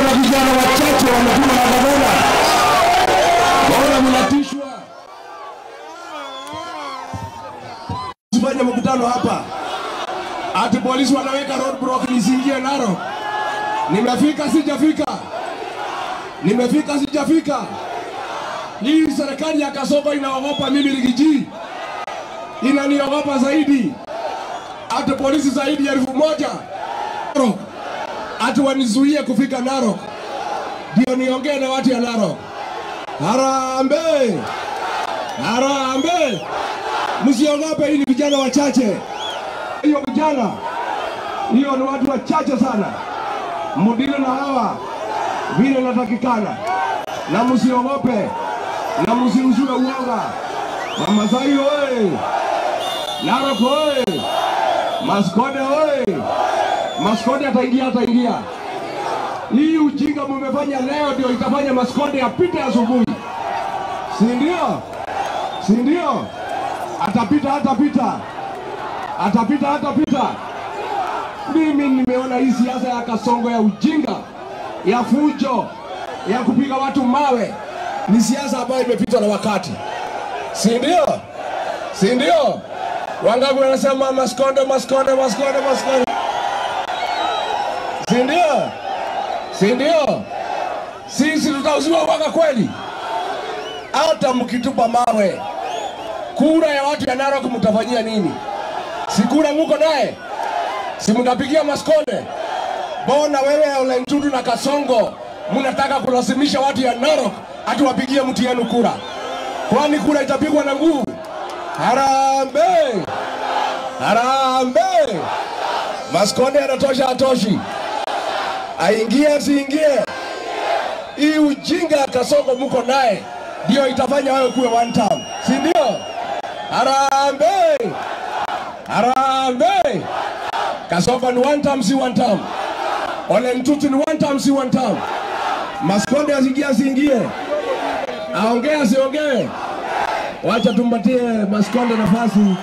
na vijana wachache wametumwa na gavana. Mbona mnatishwa? Usifanye mkutano hapa. Ati polisi wanaweka roadblock nisiingie Narok. Nimefika sijafika? Nimefika sijafika? Hii serikali ya Kasongo inaogopa mimi Riggy G. Inaniogopa zaidi. Ati polisi zaidi ya 1000 Narok. Ati wanizuie kufika Narok. Ndio niongee na watu ya Narok. Harambee! Harambee! Msiogope, hii ni vijana wachache. Hiyo vijana, hiyo ni watu wachache sana. Mudile na hawa vile natakikana. Na msiogope, na msiuzue uoga. Wamasai oye! Narok oye! Maskonde oye! Maskonde ataingia, ataingia. Hii ujinga mumefanya leo ndio itafanya Maskonde apite asubuhi. Si ndio? Si ndio? Atapita, atapita. Atapita, atapita. Mimi nimeona hii siasa ya Kasongo ya ujinga, ya fujo, ya kupiga watu mawe, ni siasa ambayo imepitwa na wakati. Si ndio? Si ndio? Wangapi wanasema Maskonde, Maskonde, Maskonde, Maskonde? Si ndio? Si ndio? Sisi tutauziwa waka kweli? Hata mkitupa mawe, kura ya watu ya Narok mtafanyia nini? Si kura muko naye? Si mtapigia Maskonde? Bona wewe Ole Ntutu na Kasongo mnataka kulazimisha watu ya Narok ati wapigie mtu yenu kura? Kwani kura itapigwa na nguvu? Harambee! Harambee! Maskonde anatosha, atoshi? Aingie asiingie? Hii ujinga Kasongo muko naye ndio itafanya wewe kuwe one term. Si ndio? Harambee! Harambee! Kasongo ni one term, si one term? Ole Ntutu ni one term, si one term? Maskonde asiingie asiingie? Aongee asiongee? Wacha tumpatie Maskonde nafasi.